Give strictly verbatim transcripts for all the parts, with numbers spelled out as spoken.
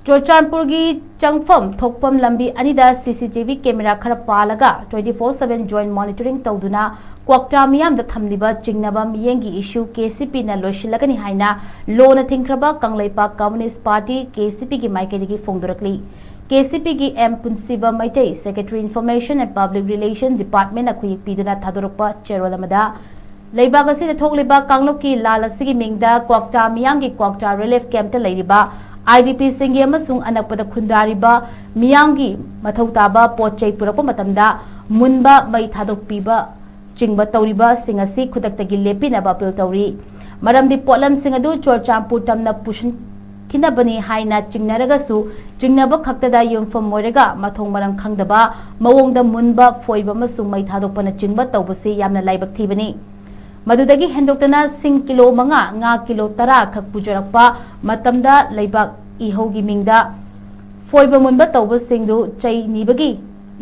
ꯆꯨꯔꯆꯥꯟꯄꯨꯔꯒꯤ ꯆꯪꯐꯝ ꯊꯣꯛꯐꯝ ꯂꯝꯕꯤ ꯑꯅꯤꯗ C C T V camera ꯈꯔ ꯄꯥꯜꯂꯒ twenty four seven joint monitoring ꯇꯧꯗꯨꯅ ꯀ꯭ꯋꯥꯛꯇꯥ ꯃꯤꯌꯥꯝꯗ ꯊꯝꯂꯤꯕ ꯆꯤꯡꯅꯕ ꯃꯤꯠꯌꯦꯡꯒꯤ issue K C P ꯅ ꯂꯣꯏꯁꯤꯜꯂꯒꯅꯤ ꯍꯥꯏꯅ ꯂꯣꯅ ꯊꯤꯡꯈ꯭ꯔꯕ Kangleipak Communist Party, K C P ꯒꯤ ꯃꯥꯏꯀꯩꯗꯒꯤ ꯐꯣꯡꯗꯣꯔꯛꯂꯤ꯫ K C P ꯒꯤ M ꯄꯨꯟꯁꯤꯕ Meitei, Secretary Information and Public Relation Department ꯅ ꯈꯨꯌꯦꯛ ꯄꯤꯗꯨꯅ ꯊꯥꯗꯣꯔꯛꯄ ꯆꯦꯔꯣꯜ ꯑꯃꯗ, ꯂꯩꯕꯥꯛ ꯑꯁꯤꯗ ꯊꯣꯛꯂꯤꯕ ꯀꯥꯡꯂꯨꯞꯀꯤ ꯂꯥꯜ ꯑꯁꯤꯒꯤ ꯃꯤꯡꯗ ꯀ꯭ꯋꯥꯛꯇꯥ ꯃꯤꯌꯥꯝꯒꯤ ꯀ꯭ꯋꯥꯛꯇꯥ relief camp ꯇ ꯂꯩꯔꯤꯕ I D P ꯁꯤꯡꯒꯤ ꯑꯃꯁꯨꯡ ꯑꯅꯛꯄꯗ ꯈꯨꯟꯗꯥꯔꯤꯕ ꯃꯤꯌꯥꯝꯒꯤ ꯃꯊꯧ ꯇꯥꯕ ꯄꯣꯠ ꯆꯩ ꯄꯨꯔꯛꯄ ꯃꯇꯝꯗ ꯃꯨꯟꯕ ꯃꯩ ꯊꯥꯗꯣꯛꯄꯤꯕ ꯆꯤꯡꯕ ꯇꯧꯔꯤꯕꯁꯤꯡ ꯑꯁꯤ ꯈꯨꯗꯛꯇꯒꯤ ꯂꯦꯞꯄꯤꯅꯕ appeal ꯇꯧꯔꯤ꯫ ꯃꯔꯝꯗꯤ ꯄꯣꯠꯂꯝꯁꯤꯡ ꯑꯗꯨ ꯆꯨꯔꯆꯥꯟꯄꯨꯔ ꯇꯝꯅ ꯄꯨꯁꯤꯟꯈꯤꯅꯕꯅꯤ ꯍꯥꯏꯅ ꯆꯤꯡꯅꯔꯒꯁꯨ, ꯆꯤꯡꯅꯕ ꯈꯛꯇꯗ ꯌꯨꯝꯐꯝ ꯑꯣꯏꯔꯒ ꯃꯊꯣꯡ ꯃꯔꯝ ꯈꯪꯗꯕ ꯃꯑꯣꯡꯗ ꯃꯨꯟꯕ, ꯐꯣꯏꯕ ꯑꯃꯁꯨꯡ ꯃꯩ ꯊꯥꯗꯣꯛꯄꯅꯆꯤꯡꯕ ꯇꯧꯕꯁꯤ ꯌꯥꯝꯅ ꯂꯥꯏꯕꯛ ꯊꯤꯕꯅꯤ꯫ ꯃꯗꯨꯗꯒꯤ ꯍꯦꯟꯗꯣꯛꯇꯅ ꯁꯤꯡ ꯀꯤꯂꯣ ꯃꯉꯥ, ꯉꯥ ꯀꯤꯂꯣ ꯇꯔꯥ ꯈꯛ ꯄꯨꯖꯔꯛꯄ ꯃꯇꯝꯗ ꯂꯩꯕꯥꯛ ꯏꯍꯧꯒꯤ ꯃꯤꯡꯗ ꯐꯣꯏꯕ ꯃꯨꯟꯕ ꯇꯧꯕꯁꯤꯡꯗꯨ ꯆꯩ ꯅꯤꯕꯒꯤ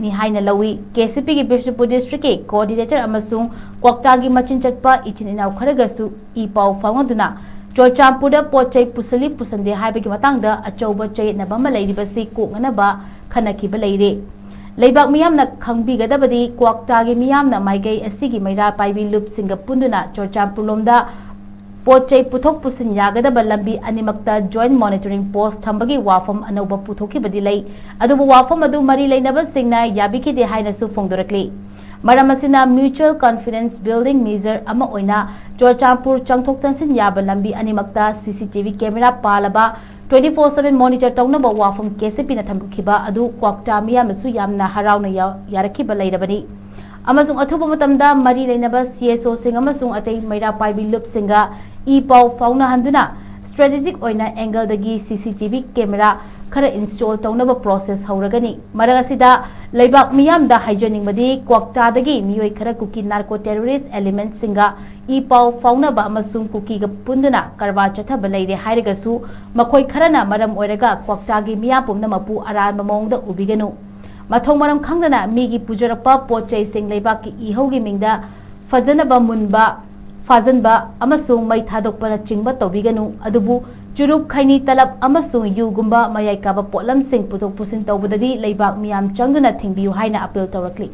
ꯅꯤ ꯍꯥꯏꯅ ꯂꯧꯏ꯫ K C P ꯒꯤ ꯕꯤꯁꯅꯨꯄꯨꯔ district ꯀꯤ coordinator ꯑꯃꯁꯨꯡ ꯀ꯭ꯋꯥꯛꯇꯥꯒꯤ ꯃꯆꯤꯟ ꯆꯠꯄ ꯏꯆꯤꯟ ꯏꯅꯥꯎ ꯈꯔꯒꯁꯨ ꯏ ꯄꯥꯎ ꯐꯥꯎꯅꯗꯨꯅ ꯆꯨꯔꯆꯥꯟꯄꯨꯔꯗ ꯄꯣꯠ ꯆꯩ ꯄꯨꯁꯤꯜꯂꯤ ꯄꯨꯁꯤꯟꯗꯦ ꯍꯥꯏꯕꯒꯤ ꯃꯇꯥꯡꯗ ꯑꯆꯧꯕ ꯆꯌꯦꯠꯅꯕ ꯑꯃ ꯂꯩꯔꯤꯕꯁꯤ ꯀꯣꯛꯅꯅꯕ ꯈꯟꯅꯈꯤꯕ ꯂꯩꯔꯦ꯫ ꯂꯩꯕꯥꯛ ꯃꯤꯌꯥꯝꯅ ꯈꯪꯕꯤꯒꯗꯕꯗꯤ ꯀ꯭ꯋꯥꯛꯇꯥꯒꯤ ꯃꯤꯌꯥꯝꯅ ꯃꯥꯏꯀꯩ ꯑꯁꯤꯒꯤ ꯃꯩꯔꯥ ꯄꯥꯏꯕꯤ ꯂꯨꯞꯁꯤꯡꯒ ꯄꯨꯟꯗꯨꯅ ꯆꯨꯔꯆꯥꯟꯄꯨꯔꯂꯣꯝꯗ ꯄꯣꯠ ꯆꯩ ꯄꯨꯊꯣꯛ ꯄꯨꯁꯤꯟ ꯌꯥꯒꯗꯕ ꯂꯝꯕꯤ ꯑꯅꯤꯃꯛꯇ joint monitoring post ꯊꯝꯕꯒꯤ ꯋꯥꯐꯝ ꯑꯅꯧꯕ ꯄꯨꯊꯣꯛꯈꯤꯕꯗꯤ ꯂꯩ꯫ ꯑꯗꯨꯕꯨ ꯋꯥꯐꯝ ꯑꯗꯨ ꯃꯔꯤ ꯂꯩꯅꯕꯁꯤꯡꯅ ꯌꯥꯕꯤꯈꯤꯗꯦ ꯍꯥꯏꯅꯁꯨ ꯐꯣꯡꯗꯣꯔꯛꯂꯤ꯫ ꯃꯔꯝ ꯑꯁꯤꯅ mutual confidence building measure ꯑꯃ ꯑꯣꯏꯅ ꯆꯨꯔꯆꯥꯟꯄꯨꯔ ꯆꯪꯊꯣꯛ ꯆꯪꯁꯤꯟ ꯌꯥꯕ ꯂꯝꯕꯤ ꯑꯅꯤꯃꯛꯇ C C T V camera ꯄꯥꯜꯂꯕ twenty four seven monitor ꯇꯧꯅꯕ ꯋꯥꯐꯝ K C P ꯅ ꯊꯝꯈꯤꯕ ꯑꯗꯨ ꯀ꯭ꯋꯥꯛꯇꯥ ꯃꯤꯌꯥꯝꯅꯁꯨ ꯌꯥꯝꯅ ꯍꯔꯥꯎꯅ ꯌꯥ-, ꯌꯥꯔꯛꯈꯤꯕ ꯂꯩꯔꯕꯅꯤ꯫ ꯑꯃꯁꯨꯡ ꯑꯊꯨꯕ ꯃꯇꯝꯗ ꯃꯔꯤ ꯂꯩꯅꯕ C S O ꯁꯤꯡ ꯑꯃꯁꯨꯡ ꯑꯇꯩ ꯃꯩꯔꯥ ꯄꯥꯏꯕꯤ ꯂꯨꯞꯁꯤꯡꯒ ꯏ ꯄꯥꯎ ꯐꯥꯎꯅꯍꯟꯗꯨꯅ strategic ꯑꯣꯏꯅ angle ꯗꯒꯤ C C T V camera ꯈꯔ install ꯇꯧꯅꯕ process ꯍꯧꯔꯒꯅꯤ꯫ ꯃꯔꯛ ꯑꯁꯤꯗ ꯂꯩꯕꯥꯛ ꯃꯤꯌꯥꯝꯗ ꯍꯥꯏꯖꯅꯤꯡꯕꯗꯤ ꯀ꯭ꯋꯥꯛꯇꯥꯗꯒꯤ ꯃꯤꯑꯣꯏ ꯈꯔ ꯀꯨꯀꯤ narco terrorist element ꯁꯤꯡꯒ ꯏ ꯄꯥꯎ ꯐꯥꯎꯅꯕ ꯑꯃꯁꯨꯡ ꯀꯨꯀꯤꯒ ꯄꯨꯟꯗꯨꯅ ꯀꯔꯕꯥꯔ ꯆꯠꯊꯕ ꯂꯩꯔꯦ ꯍꯥꯏꯔꯒꯁꯨ, ꯃꯈꯣꯏ ꯈꯔꯅ ꯃꯔꯝ ꯑꯣꯏꯔꯒ ꯀ꯭ꯋꯥꯛꯇꯥꯒꯤ ꯃꯤꯌꯥꯝ ꯄꯨꯝꯅꯃꯛꯄꯨ ꯑꯔꯥꯟꯕ ꯃꯑꯣꯡꯗ ꯎꯕꯤꯒꯅꯨ꯫ ꯃꯊꯣꯡ ꯃꯔꯝ ꯈꯪꯗꯅ ꯃꯤꯒꯤ ꯄꯨꯖꯔꯛꯄ ꯄꯣꯠ ꯆꯩꯁꯤꯡ ꯂꯩꯕꯥꯛꯀꯤ ꯏꯍꯧꯒꯤ ꯃꯤꯡꯗ ꯐꯖꯅꯕ ꯃꯨꯟꯕ, ꯐꯥꯖꯟꯕ ꯑꯃꯁꯨꯡ ꯃꯩ ꯊꯥꯗꯣꯛꯄꯅꯆꯤꯡꯕ ꯇꯧꯕꯤꯒꯅꯨ, ꯑꯗꯨꯕꯨ ꯆꯨꯔꯨꯞ, ꯈꯩꯅꯤ, ꯇꯂꯞ ꯑꯃꯁꯨꯡ ꯌꯨꯒꯨꯝꯕ ꯃꯌꯥꯏ ꯀꯥꯕ ꯄꯣꯠꯂꯝꯁꯤꯡ ꯄꯨꯊꯣꯛ ꯄꯨꯁꯤꯟ ꯇꯧꯕꯗꯗꯤ ꯂꯩꯕꯥꯛ ꯃꯤꯌꯥꯝ ꯆꯪꯗꯨꯅ ꯊꯤꯡꯕꯤꯌꯨ ꯍꯥꯏꯅ appeal ꯇꯧꯔꯛꯂꯤ꯫